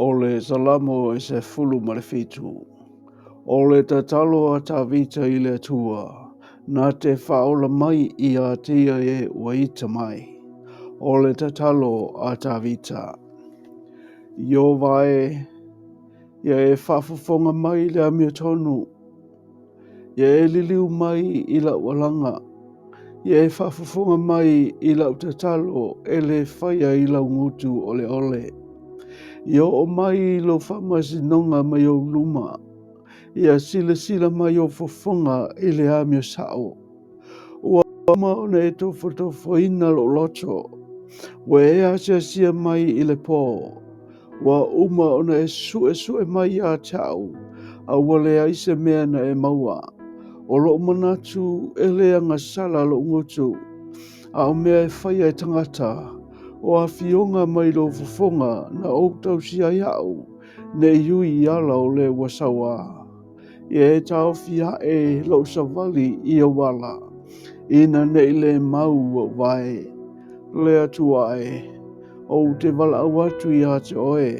O le Salamo e 17. O le tatalo a Tavita i le Atua, na te faaola mai ia te ia e ua ita mai. O le tatalo a Tavita. Ieova e, ia e faafofoga mai i le amiotonu. Ia e liliu mai i lau alaga. Ia e faafofoga mai i lau tatalo e le faia i lau gutu oleole. Ia oo mai lou faamasinoga mai ou luma. Ia silasila mai ou fofoga i le amio sao. Ua uma ona e tofotofoina lou loto. Ua e asiasia mai i le pō. Ua uma ona e suesue mai ia te au, a ua leai se mea na e maua. O lou manatu e le agasala lou gutu, a o mea e faia e tagata, o afioga mai lou fofoga na ou tausia ai au, ne i ui i ala o le ua sauā. Ia e taofi aʻe lou savali i ou ala, ina ne i le mau ou wae. Le Atua e, ou te valaau atu iā te oe.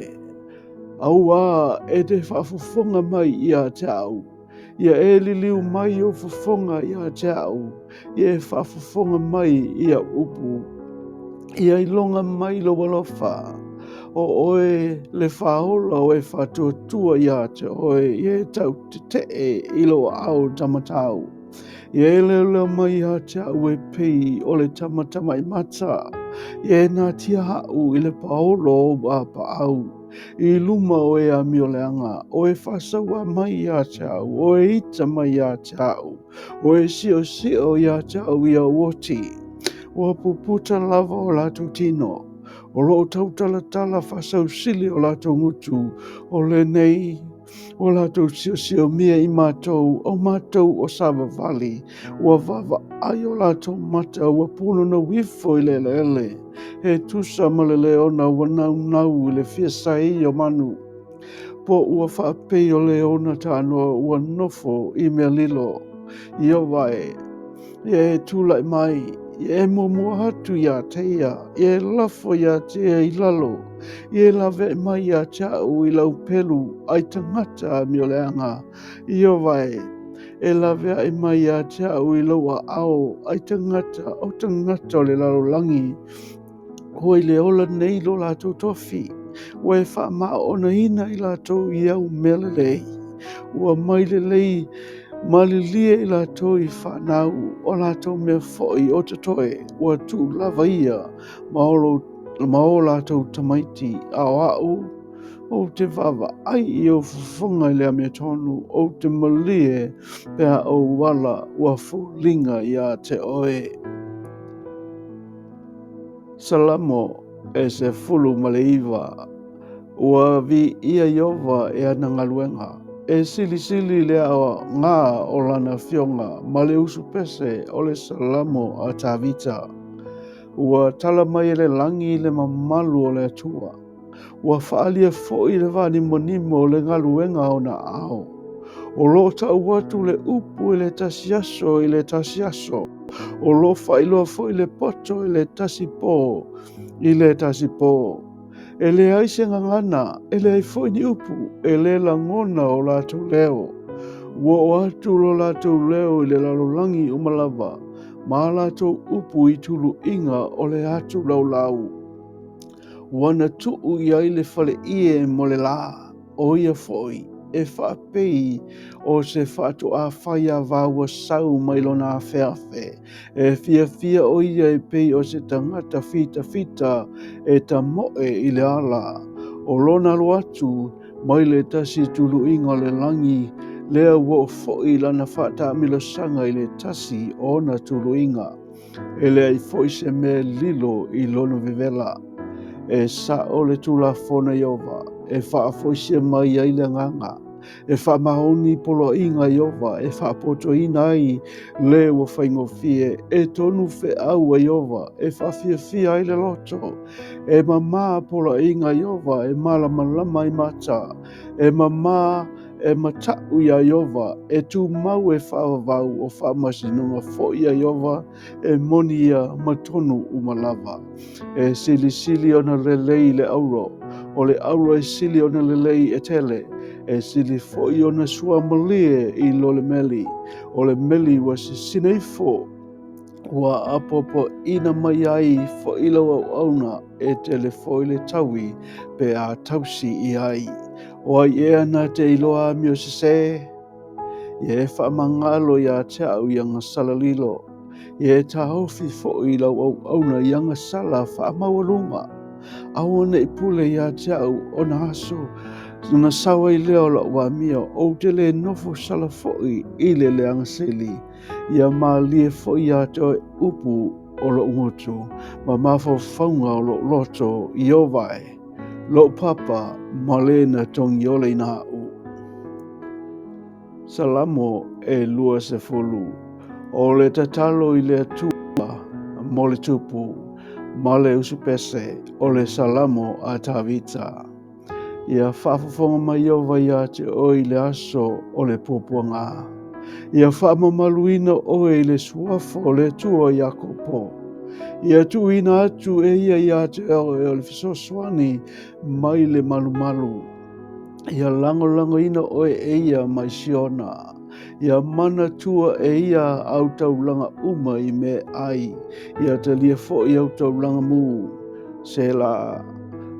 Auā e te faafofoga mai iā te au. Ia e liliu mai ou fofoga iā te au, ia e faafofoga mai i au upu. Ia iloga mai lou alofa, o oe le faaola o e faatuatua iā te oe, ia e tautetee i lou aao tamatau. Ia e leoleo mai iā te au e pei o le tamatamaimata, ia e natia aʻu i le paolo o ou apaau. I luma o e amio leaga, o e faasauā mai iā te au, o e ita mai iā te au. O e siosio iā te au i au oti, ua puputa lava o latou tino, o lo o tautalatala faasausili o latou gutu, o lenei o latou siosiomia i matou, o matou o savavali, ua vaavaai o latou mata, ua punonou ifo i le eleele, e tusa ma le leona ua naunau i le fia saei o manu. Po ua faapei o leona tanoa ua nofo i mea lilo. Ieova e, ia e tulai mai, ia e muamua atu iā te ia, ia e lafo iā te ia i lalo, ia e laveai mai iā te aʻu i lau pelu ai tagata amioleaga. Ieova e, e laveai mai iā te aʻu i lou aao ai tagata o tagata o le lalolagi. Ua i le ola nei lo latou tofi, ua e faamaonaina i latou i au mea lelei. Ua mai lelei malilie i latou i whanau, o latou mea foi o totoe, ua tuu lava ia ma o, ma o latou tamaiti, a o aʻu, ou te vaavaai i ou fofoga i le amiotonu, ou te malie pe a ou ala ua foliga iā te oe. Salamo e 19. Ua viia Ieova e ana galuega, e silisili le aoga o lana afioga ma le usupese o le Salamo a Tavita. Ua tala mai e le lagi le mamalu o le Atua. Ua faaalia foi le vanimonimo o le galuega a ona aao. O lo o tau atu le upu i le tasi aso i le tasi aso. O lo o faailoa foi le poto i le tasi pō i le tasi pō. E leai se gagana, e leai foi ni upu, e le lagona o latou leo. Ua oo atu lo latou leo i le lalolagi uma lava, ma a latou upu i tuluiga o le atu laulau. Ua na tuu i ai le faleie mo le lā, ʻo ia foi e faapei o se faatoa fai ava ua sau mai lona afeafe. E fiafia ʻo ia e pei o se tagata fitafita e tamoe i le ala. ʻO lona alo atu mai le tasi tuluiga o le lagi, lea ua oo foi lana faataamilosaga i le tasi o ona tuluiga. E leai foi se mea e lilo i lona vevela. E sao le Tulafono a Ieova e faafoisia mai ai le agaga, e faamaoni poloaiga a Ieova e faapotoina ai le ua faigofie, e tonu feau a Ieova e faafiafia ai le loto, e mamā poloaiga a Ieova e malamalama ai mata, e mamā e mataʻu iā Ieova, e tumau e faavavau o faamasinoga foi a Ieova, e moni ia ma tonu uma lava. E silisili ona lelei le auro, O le auro e sili ona lelei e tele, e sili foi ona suamalie i lo le meli. O le meli ua sisina ifo, ua apoapoaina mai ai foi lau auauna, e tele foi le taui pe a tausi i ai. O ai ea na te iloa amio sesē? Ia e faamagalo ia te au i agasala lilo. Ia e taofi foi i lau auauna i agasala faamaualuga. Aua ne i pule ia te au ona aso, ona sau ai lea o lau amio, ou te le nofo sala foi i le leaga sili. Ia malie foi ia te oe upu o lou gutu, ma mafaufauga o lou loto, Ieova e, lou papa ma le na togioleina aʻu. Salamo e 20. O le tatalo i le Atua mo le tupu ma le usupese, o le Salamo a Tavita. Ia faafofoga mai Ieova ia te oe i le aso o le puapuaga. Ia faamamaluina oe i le suafa o le Atua o Iakopo. Ia tuuina atu e ia ia te oe o le fesoasoani mai le malumalu. Ia lagolagoina oe e ia mai Siona. Ia manatua e ia au taulaga uma i mea ai. Ia talia foi au taulaga mū. Sela.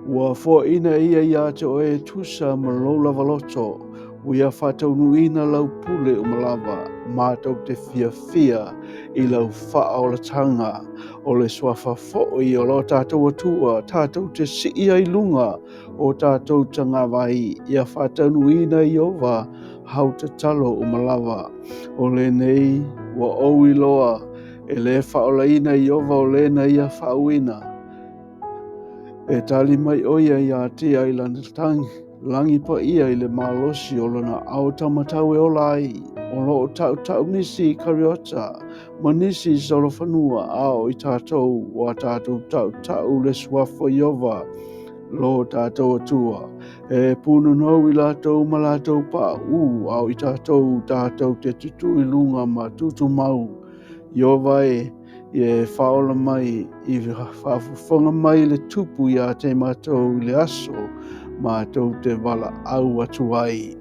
Ua foaina e ia ia te oe e tusa ma lou lava loto. Ua ia faataunuuina lau pule uma lava, matou te fiafia i lau faaolataga. O le suafa foi o lo tatou Atua, tatou te sii ai i luga o tatou tagavai, ia faataunuuina e Ieova hau tatalo uma lava. O lenei ua ou iloa, e le faaolaina Ieova o le na ia faauuina. E tali mai ʻo ia iā te ia i lana lagi paia i le malosi o lona ao taumatau e ola ai. O lo o taʻutaʻu nisi i Kariota ma nisi i solofanua, a o i tatou, ua tatou taʻutaʻu le suafa o Ieova lo tatou Atua. E pūnonou i latou ma latou paʻū, a o i tatou, tatou te tutū i luga ma tūtūmau. Ieova e, Ia e faaola mai, i faafofoga mai le Tupu iā te matou i le aso matou te valaau atu ai.